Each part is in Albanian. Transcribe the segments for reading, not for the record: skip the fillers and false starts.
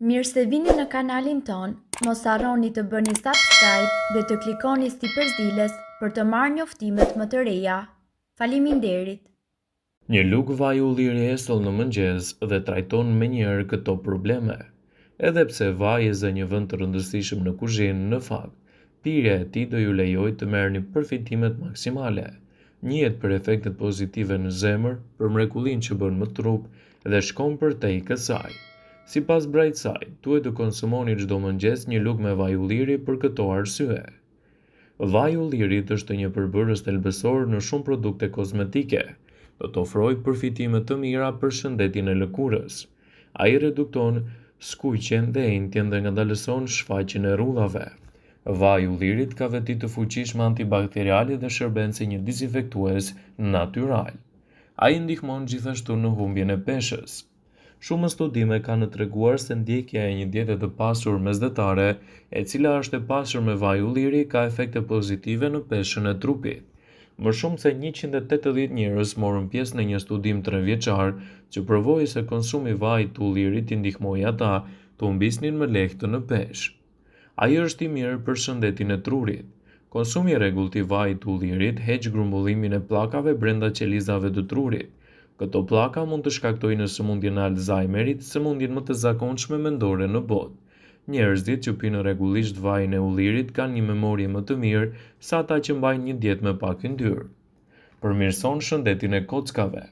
Mirë se vini në kanalin tonë, mos harroni të bëni subscribe dhe të klikoni sipër ziles për të marrë njoftimet më të reja. Faleminderit! Një lugë vaj ulliri esëll në mëngjes dhe trajton menjëherë këto probleme. Edhe pse vaji zë një vend të rëndësishëm në kuzhinë, në fakt, pirja e tij do ju lejojë të merrni përfitimet maksimale. Njihet për efektet pozitive në zemër, për mrekullinë që bën në trup dhe shkon përtej kësaj. Sipas Brightside, duhet të konsumoni çdo mëngjes një lugë me vaj ulliri për këto arsye. Vaji i ullirit është një përbërës thelbësor në shumë produkte kozmetike. Do të ofrojë përfitime të mira për shëndetin e lëkurës. Ai redukton skuqjen dhe enjtjen dhe ngadalëson shfaqjen e rrudhave. Vaji i ullirit ka veti të fuqishme antibakteriale dhe shërben si një dizinfektues natyral. Ai ndihmon gjithashtu në humbjen e peshës. Shumë studime kanë treguar se ndjekja e një diete të pasur mesdhetare, e cila është e pasur me vaj ulliri, ka efekte pozitive në peshën e trupit. Më shumë se 180 njerëz morën pjesë në një studim trevjeçar që provoi se konsumi i vajit të ullirit i ndihmoi ata të humbisnin më lehtë në peshë. Ai është i mirë për shëndetin e trurit. Konsumi i rregullt i vajit të ullirit heq grumbullimin e pllakave brenda qelizave të trurit. Këto pllaka mund të shkaktojnë sëmundjen e Alzheimerit, sëmundjen më të zakonshme mendore në botë. Njerëzit që pinë rregullisht vajin e ullirit kanë një memorie më të mirë se ata që mbajnë një dietë me pak yndyrë. Përmirëson shëndetin e kockave.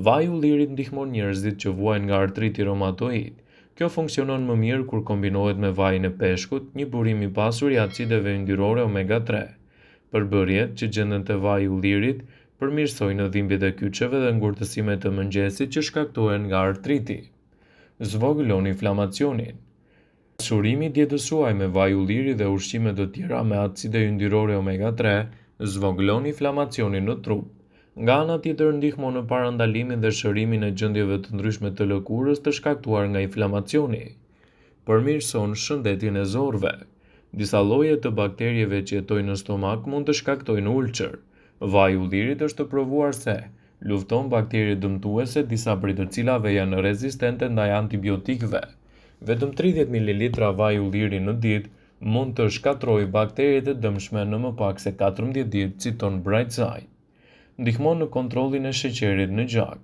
Vaji i ullirit ndihmon njerëzit që vuajnë nga artriti reumatoid. Kjo funksionon më mirë kur kombinohet me vajin e peshkut, një burim i pasur i acideve yndyrore omega 3. Përbërjet që gjenden te vaji i ullirit përmirësojnë dhimbjet e kyçeve dhe ngurtësimet e mëngjesit që shkaktohen nga artriti. Zvogëlon inflamacionin. Pasurimi i dietës suaj me vaj ulliri dhe ushqime të tjera me acide yndyrore omega 3 zvogëlon inflamacionin në trup. Nga ana tjetër ndihmon në parandalimin dhe shërimin e gjendjeve të ndryshme të lëkurës të shkaktuar nga inflamacioni. Përmirëson shëndetin e zorrëve. Disa lloje të bakterieve që jetojnë në stomak mund të shkaktojnë ulçër. Vaji i ullirit është provuar se lufton bakteriet dëmtuese, disa prej të cilave janë rezistente ndaj antibiotikëve. Vetëm 30 mililitra vaj ulliri në ditë mund të shkatërrojë bakteriet e dëmshme në më pak se 14 ditë, citon Brightside. Ndihmon në kontrollin e sheqerit në gjak.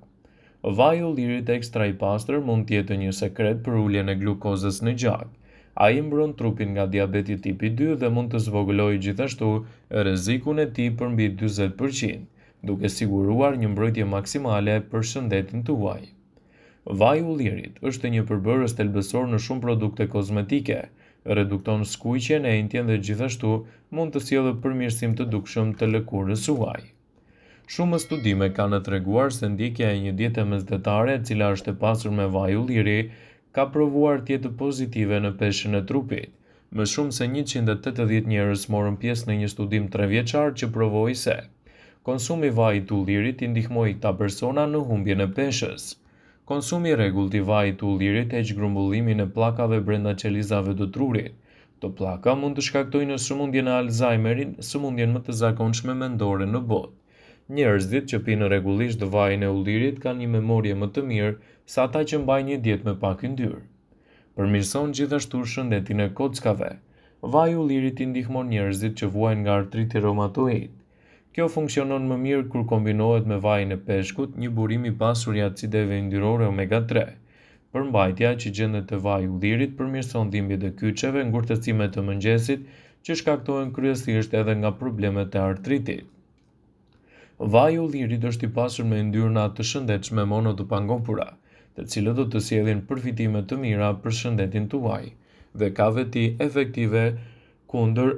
Vaji i ullirit ekstra i pastër mund të jetë një sekret për uljen e glukozës në gjak. Ai mbron trupin nga diabeti tipi 2 dhe mund të zvogëlojë gjithashtu rrezikun e tij për mbi 40%, duke siguruar një mbrojtje maksimale për shëndetin tuaj. Vaji i ullirit është një përbërës thelbësor në shumë produkte kozmetike, redukton skuqjen, enjtjen dhe gjithashtu mund të sjellë përmirësim të dukshëm të lëkurës suaj. Shumë studime kanë treguar se ndjekja e një diete mesdhetare e cila është e pasur me vaj ulliri ka provuar të jetë pozitive në peshën e trupit. Më shumë se 180 njerëz morën pjesë në një studim trevjeçar që provoi se konsumi i vajit të ullirit i ndihmoi këta persona në humbjen e peshës. Konsumi i rregullt i vajit të ullirit heq grumbullimin e pllakave brenda qelizave të trurit. Këto pllaka mund të shkaktojnë sëmundjen e Alzheimerit, sëmundjen më të zakonshme mendore në botë. Njerëzit që pinë rregullisht vajin e ullirit kanë një memorie më të mirë se ata që mbajnë një dietë me pak yndyrë. Përmirëson gjithashtu shëndetin e kockave. Vaji i ullirit i ndihmon njerëzit që vuajnë nga artriti reumatoid. Kjo funksionon më mirë kur kombinohet me vajin e peshkut, një burim i pasur i acideve yndyrore omega 3. Përmbajtja që gjendet te vaji i ullirit përmirëson dhimbjet e kyçeve, ngurtësimet e mëngjesit, që shkaktohen kryesisht edhe nga problemet e artritit. Vaji i ullirit është i pasur me yndyrna të shëndetshme mono të pangopura, të cilët do të sjellin përfitime të mira për shëndetin tuaj dhe ka veti efektive kundër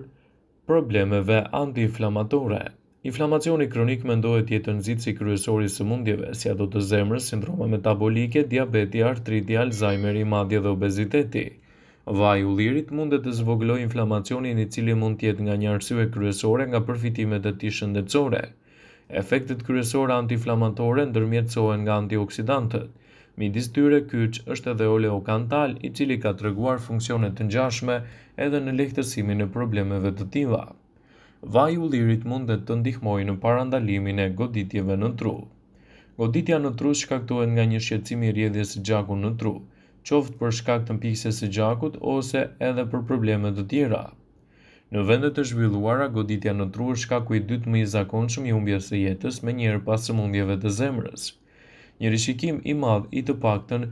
problemeve antiinflamatore. Inflamacioni kronik mendohet të jetë nxitësi kryesor i sëmundjeve, si ato të zemrës, sindroma metabolike, diabeti, artriti, Alzheimeri, madje dhe obeziteti. Vaji i ullirit mundet të zvogëlojë inflamacionin i cili mund të jetë nga një arsye kryesore nga përfitimet e tij shëndetësore. Efektet kryesore antiinflamatore ndërmjetësohen nga antioksidantët. Midis tyre kyç është edhe oleokantal, i cili ka treguar funksione të ngjashme edhe në lehtësimin e problemeve të tilla. Vaji i ullirit mundet të ndihmojë në parandalimin e goditjeve në tru. Goditja në tru shkaktohet nga një shqetësim i rrjedhjes së gjakut në tru. qoftë për shkak të mpiksjes së gjakut ose edhe për probleme të tjera. Në vendet e zhvilluara, goditja në tru është shkaku i dytë më i zakonshëm i humbjes së jetës menjëherë pas sëmundjeve të zemrës. Një rishikim i madh i të paktën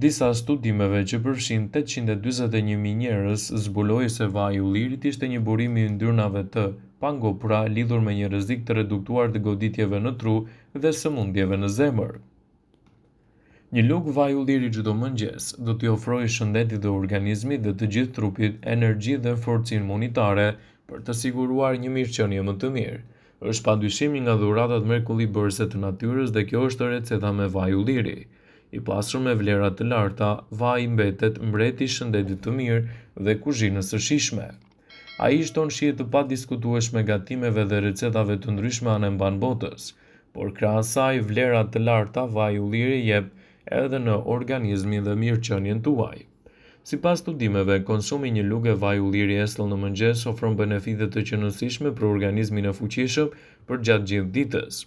disa studimeve që përfshinë 841.000 njerëz zbuloi se vaji i ullirit ishte një burim i yndyrnave të pangopura lidhur me një rrezik të reduktuar të goditjeve në tru dhe sëmundjeve në zemër. Një lugë vaj ulliri çdo mëngjes do t'i ofrojë shëndetit të organizmit dhe të gjithë trupit energji dhe forcë imunitare për të siguruar një mirëqenie më të mirë. Është padyshim një nga dhuratat mrekullibërëse të natyrës dhe kjo është receta me vaj ulliri. I pasur me vlera të larta, vaji mbetet mbreti i shëndetit të mirë dhe kuzhinës së shijshme. Ai i shton shije të padiskutueshme gatimeve dhe recetave të ndryshme anembanë botës. Por krahas saj, vlera të larta vaji ulliri jep edhe në organizmin dhe mirëqenien tuaj. Sipas studimeve, konsumi i një luge vaj ulliri esëll në mëngjes ofron benefite të qenësishme për organizmin e fuqishëm përgjatë gjithë ditës.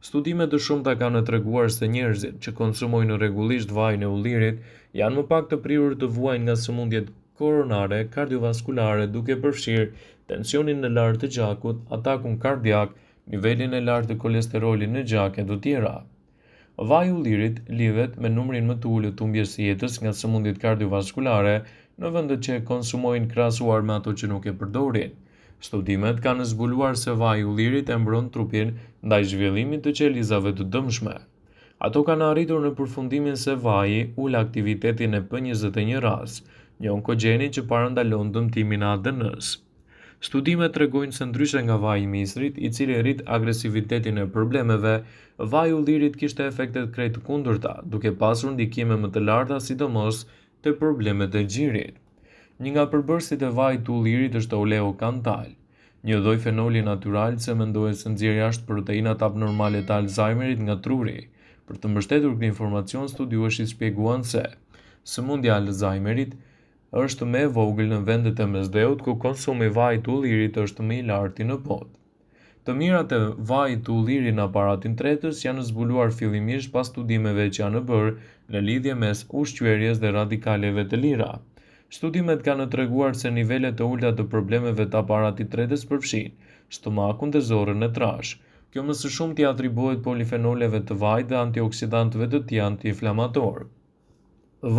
Studime të shumta kanë treguar se njerëzit që konsumojnë rregullisht vajin e ullirit janë më pak të prirur të vuajnë nga sëmundjet koronare kardiovaskulare duke përfshirë tensionin e lartë të gjakut, atakun kardiak, nivelin e lartë të kolesterolit në gjak e të tjera. Vaji i ullirit lidhet me numrin më të ulët të humbjes së jetës nga sëmundjet kardiovaskulare në vendet që e konsumojnë krahasuar me ato që nuk e përdorin. Studimet kanë zbuluar se vaji i ullirit e mbron trupin ndaj zhvillimit të qelizave të dëmshme. Ato kanë arritur në përfundimin se vaji ul aktivitetin e P21 ras, një onkogjeni që parandalon dëmtimin e ADN-së. Studimet tregojnë se ndryshe nga vaji i misrit, i cili rrit agresivitetin e problemeve, vaji i ullirit kishte efekte krejt të kundërta, duke pasur ndikime më të larta sidomos te problemet e gjirit. Një nga përbërësit e vajit të ullirit është oleokantal, një lloj fenoli natyral që mendohet se nxjerr jashtë proteinat abnormale të Alzheimerit nga truri. Për të mbështetur këtë informacion, studiuesit shpjeguan se sëmundja e Alzheimerit është më e vogël në vendet e Mesdheut ku konsumi i vajit të ullirit është më i larti në botë. Të mirat e vajit të ullirit në aparatin tretës janë zbuluar fillimisht pas studimeve që janë bërë në lidhje mes ushqyerjes dhe radikaleve të lira. Studimet kanë treguar se nivelet e ulëta të problemeve të aparatit tretës përfshijnë stomakun dhe zorrën e trashë. Kjo më së shumti i atribuohet polifenoleve të vajit dhe antioksidantëve të tij antiinflamatorë.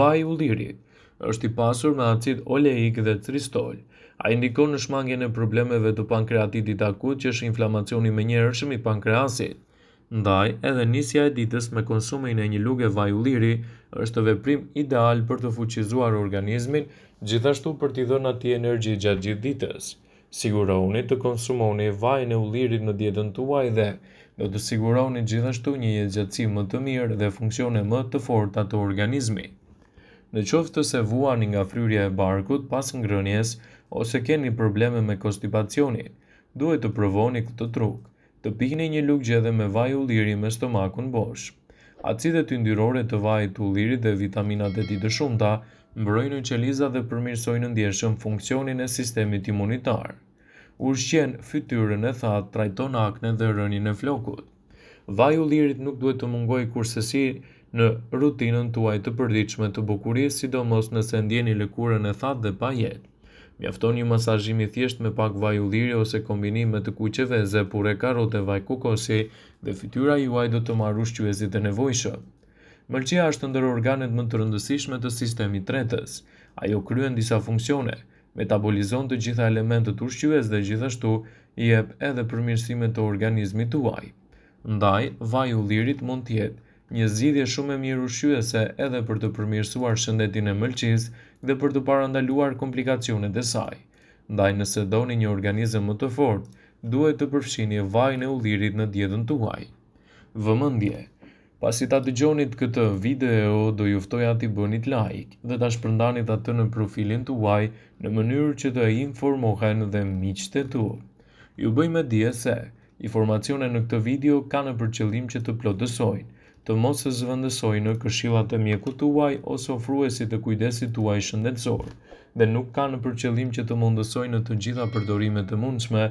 Vaji i ullirit është i pasur me acid oleik dhe tristol. Ai ndikon në shmangien e problemeve të pankreatitit akut, që është inflamacioni i menjëhershëm i pankreasit. Ndaj, edhe nisja e ditës me konsumin e një luge vaj ulliri është veprim ideal për të fuqizuar organizmin, gjithashtu për t'i dhënë atij energji gjatë gjithë ditës. Sigurohuni të konsumoni vajin e ullirit në dietën tuaj dhe do të siguroni gjithashtu një jetëgjatësi më të mirë dhe funksione më të forta të organizmit. Në qoftë se vuani nga fryrja e barkut pas ngrënies ose keni probleme me konstipacionin, duhet të provoni këtë truk. Të pini një lugë gjedhe me vaj ulliri me stomakun bosh. Acidet yndyrore të vajit të ullirit dhe vitaminat e tij të shumta mbrojnë qelizat dhe përmirësojnë ndjeshëm funksionin e sistemit imunitar. Ushqen fytyrën e thatë, trajton aknet dhe rënien e flokut. Vaji i ullirit nuk duhet të mungojë kurrsesi në rutinën tuaj të përditshme të bukurisë, sidomos nëse ndjeni lëkurën e thatë dhe pa jetë. Mjafton një masazhim i thjeshtë me pak vaj ulliri ose kombinim me të kuqe veze, pure karote, vaj kokosi dhe fytyra juaj do të marrë ushqyesit e nevojshëm. Mëlçia është ndër organet më të rëndësishme të sistemit tretës. Ajo kryen disa funksione, metabolizon të gjitha elementët ushqyes dhe gjithashtu jep edhe përmirësime të organizmit tuaj. Ndaj, vaji i ullirit mund të jetë një zgjidhje shumë e mirë ushqyese edhe për të përmirësuar shëndetin e mëlçisë dhe për të parandaluar komplikacionet e saj. Ndaj nëse doni një organizëm më të fortë, duhet të përfshini vajin e ullirit në dietën tuaj. Vëmendje! Pasi ta dëgjonit këtë video, do ju ftoja t'i bënit like dhe ta shpërndanit atë në profilin tuaj në mënyrë që të informohen dhe miqtë e tu. Ju bëj me dije se Informacionet në këtë video kanë për qëllim që të plotësojnë, të mos zëvendësojnë këshillat e mjekut tuaj ose ofruesit të kujdesit tuaj shëndetësor dhe nuk kanë për qëllim që të mundësojnë në të gjitha përdorimet e mundshme,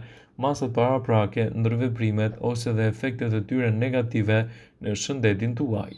masat paraprake, ndërveprimet ose dhe efektet e tyre negative në shëndetin tuaj.